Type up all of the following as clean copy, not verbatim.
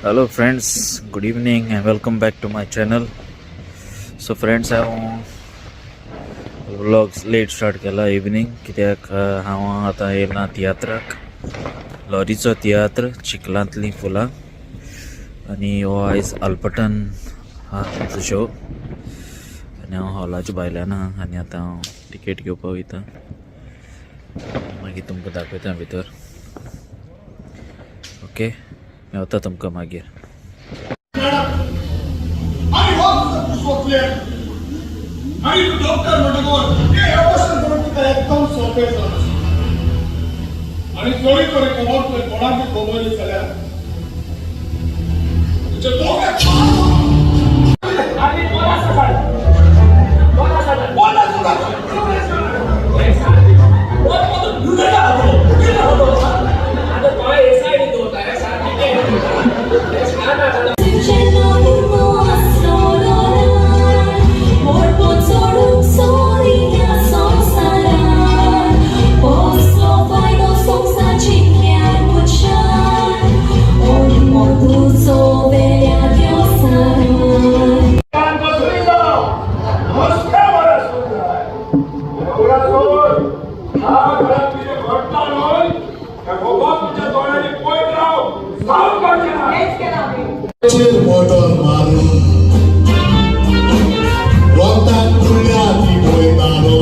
Hello friends, good evening and welcome back to my channel. So friends, हांव vlog let start केला evening कित्याक हांव आतां येयलां तियात्राक, लॉरीचो तियात्र चिखलांतलीं फुलां आनी हो आयज आल्बर्टान आहा आमचो शो आनी हांव हॉलाच्या भायल्यान आहा आनी आतां हांव टिकेट घेवपाक वयता. मागीर तुमकां दाखयता भितर. ओके, मेवता तुमकां मागीर. आणि हो तुजो दुसरो प्लेयर आणि तू डॉक्टर म्हणटकच हे ऑपरेशन करून तुका एकदम सोंपें जाता आणि थोडी थोडी खबर तुवें कोणाक बी खबर जाल्यार तुजे दोगे. आणि बोला सकाळ बोला सकाळ. बोला तुला. आता काय एसआयडी होता. तुझ्या दोळ्यांनी पळयत राव, सावध काडचें ना. चेर मोटर मारून रोगतान फुडल्या ती वयतालो,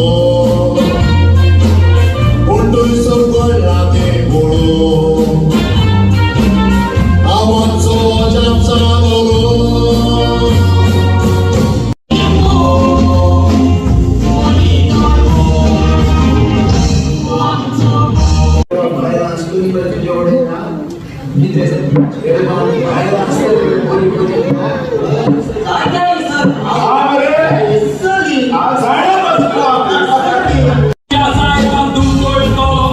पूण थंयसर गळ्ळा ते गोळो आवाजो अजाप जालो. बायलां आसतली पळय तुजे कडेन. बायलां आसतली बरी बरी. हा मरे. हा जाणा बसला.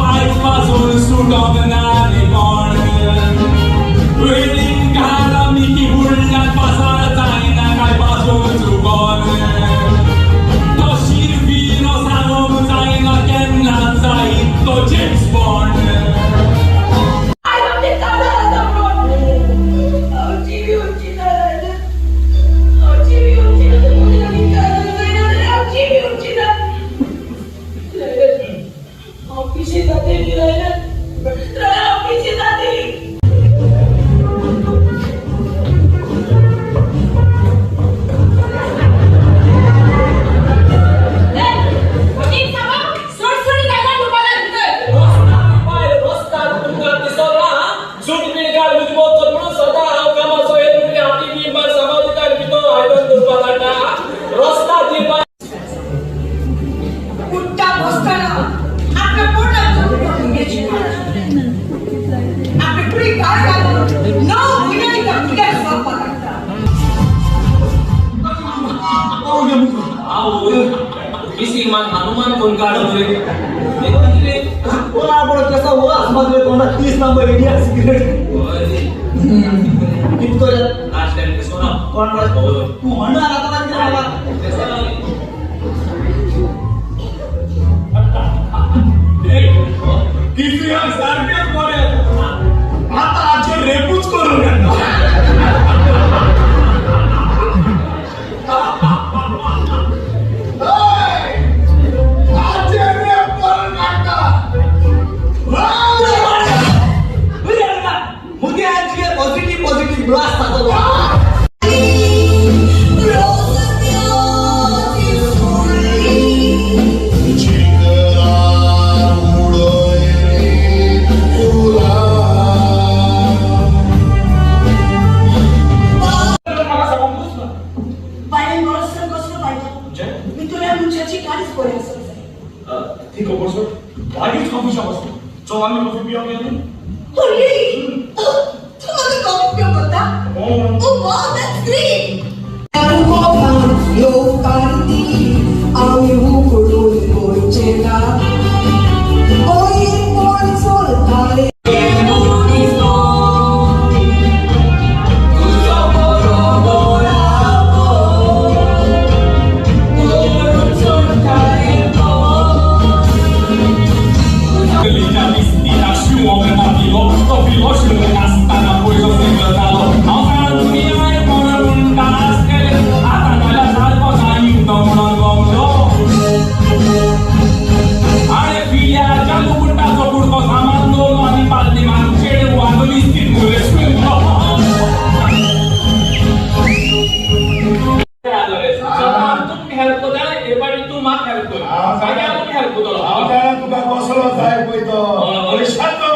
आयज पासून सुटोंक ना रे कोण वेळींग घाला मिकी फुडल्यान पासार जायना काय पासून चुकोन तो शिरविरो सांगूंक जायना केन्ना जायत तो जेम्स बॉन्ड. आई आमचे चालू आसा म्हणून हांव जिवी उरची ना जाल्यार, हांव जिवी उरची ना. म्हजे लागीं कांय जायना जाल्यार हांव जिवी उरची ना. हांव पिशी जातली जाल्यार, हांव पिशी जातली. रस्त्यार तुमकां दिसना सूट बीट घाल म्हजी बोत म्हणून सदां हांव कामाचो येयलो म्हणटकीर हाती बी मार सामान दिता आनी भितर आयदन दवरपा धाडटा रस्त्यार जी बायल. उठ्ठा बसताना आपल्या पोटात करून घ्यायची, आपली पुढे काय घालून 9 म्हयन्यांनी त्या भुरग्याक स्वयंपाक काडटा. मिसिंग मान हनुमान कोण काढून रे. कोण आपण कसा हो आसमातले तोंडात 30 नंबर इंडिया सिगरेट कितको रे? लास्ट टाइम दिसो ना. कोण बरं? तू म्हणून आला तर किती आला? तिसऱ्या सारकेच बरे. आता हाचेर रेपूच करून घेता. हाचेर रेप करून काडटा. मुगे आजचे पॉझिटिव्ह पॉझिटिव्ह ब्लास्ट जातो. चिखलार उडयली फुलां. म्हाका सांगूंकूच ना. बायलेन बरोसर कसलो फायदो? भितरल्या मनशाची काळीज बरें आसूंक जाय. ती खबर सोड, लागींच कॉफी शॉप आसा. चल, आमी कॉफी पिवंक येता. Oh, really? Oh, तूं म्हाका कॉफी पिवंक वता? Oh, wow, that's great! लोकांती आमी उकडून गोंयचे ना कोण चलताले. तुजो बरोबर करून सोडटाय.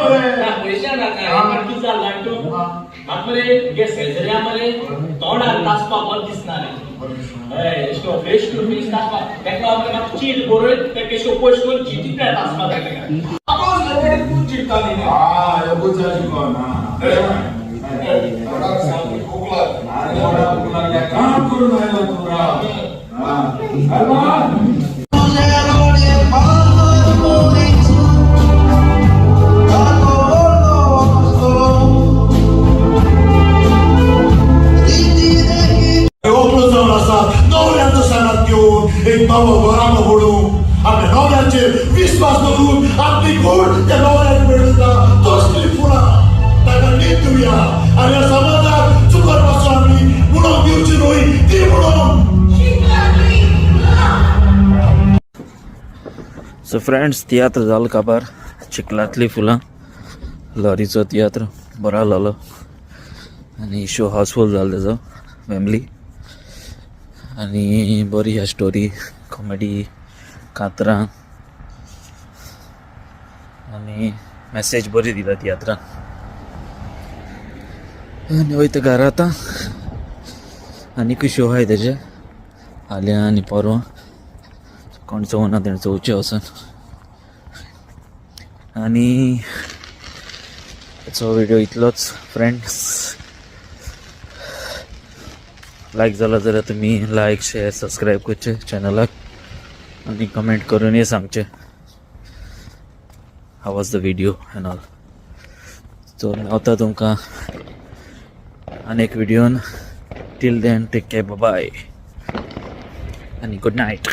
मरे. पयशा नाका. कितें जालें जाण तूं, म्हाका मरे तुगे शेजऱ्या मरे तोंडार तासपा बरें दिसना रे. हय, एशे फेस टू फेस तासपा तेका लागून म्हाका चीट बरोय, तेका एशे पयश करून चिटी तासपा जाय तेका. तूं चिडटा. हा, एकूच शिकोन. काम करून आयलो तूं राव. हा. अरे ओपलो जावन आसा नवऱ्याचो सांगात घेवन एक बाबा घरान पडूं, आपल्या नवऱ्याचेर विस्वास दवरून आपली गूण त्या नवऱ्याक मेळटा. तसली फुलां ताका नीत दिवया आनी ह्या समाजाक चुकोन पासून आमी म्हणून दिवची न्हय ती म्हणून. सो फ्रेंड्स, तियात्र जालो काबार. चिखलांतली फुलां लॉरीचो तियात्र बरो जालो आनी शो हाऊसफूल जालो तेजो फॅमिली आनी बरी ह्या स्टोरी, कॉमेडी, कातरां आनी मॅसेज बरी दिला तियात्रान. आनी वयता घरा आतां. आनीकूय शो आहाय तेजे फाल्यां आनी परवां. कोण चोवना तेणें चोवचें वचून. आनी आजचो व्हिडिओ इतलोच फ्रेंड्स. लायक जाला जाल्यार तुमी लायक, शेअर, सबस्क्रायब करचे चॅनलाक आनी कमेंट करूनय सांगचें how was the video and all. So मेवता तुमकां आनी एक व्हिडियोन. Till then, take care, bye आनी गुड नायट.